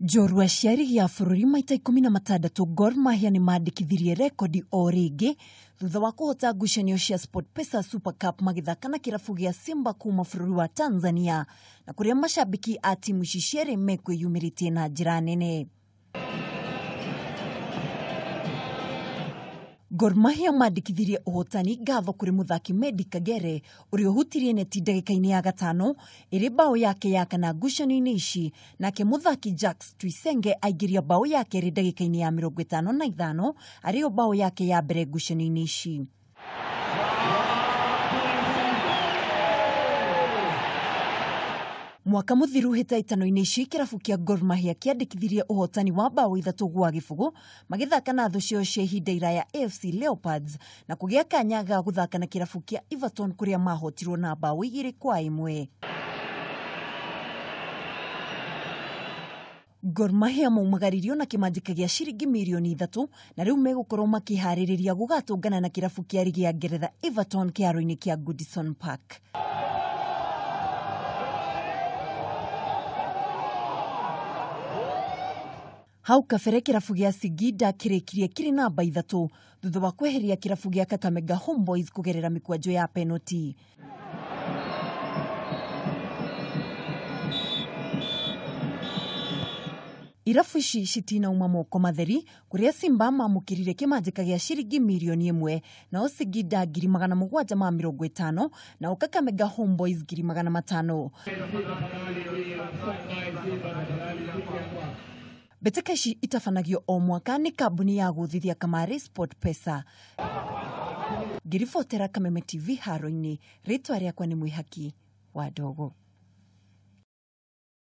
Njorua cia rigi ya bũrũri maita 16 Gor Mahia nĩmandĩkithirie rekondi o rĩngĩ thutha wa kũhota ngucanio cia SportPesa Super Cup magĩthaka na kĩrabu gĩa Simba kuma bũrũri wa Tanzania na kũrĩa mashabiki a timu ici cierĩ mekwĩyumĩrĩtie na njĩra nene. Gor Mahia mandĩkithirie ũhotani ngatho kũrĩ mũthaki Medi Kagere ũrĩa ũhutirie neti ndagĩka-inĩ ya gatano ĩrĩ bao yake ya kana ngucanio-inĩ ici, nake mũthaki Jacques Tuyisenge aingĩria bao ya kerĩ ndagĩka-inĩ ya 55 arĩyo bao yake ya mbere ngucanio-inĩ ici. Mwaka mũthiru hĩtahĩtano-inĩ ici kĩrabu kĩa Gor Mahia kĩandĩkithirie ũhotani wa bao 3-0 magĩthaka na thũ ciao cia ihinda iraya AFC Leopards na kũgĩa kanya ga gũthaka na kĩrabu kĩa Everton kũrĩa mahotirwo na bao 2-1. Gor Mahia maumagaririo na kĩmanjĩka gĩa ciringi mirioni 3 na rĩu megũkorwo makĩharĩrĩria gũgatũngana na kĩrabu kĩa rigi ya Ngeretha Everton kĩharo-inĩ kĩa Goodison Park. Hau kabere kĩrabu gĩa Singida kĩrĩkirie kĩrĩ namba 3 thutha wa kweheria kĩrabu gĩa Kakamega Homeboys kũgerera mĩkwanjo ya penalty. Irabu ici citinauma moko matheri kũrĩa Simba mamũkĩrire kĩmanjĩka gĩa ciringi mirioni 1 nao Singida 750,000 nao Kakamega Homeboys 500,000. Mbĩtĩka ici itabanagio o mwaka nĩ kambuni ya gũthithia kamarĩ SportPesa. Ngĩribotera Kameme TV haro-inĩ, rĩtwa rĩakwa nĩ Mwĩhaki wa Ndogo.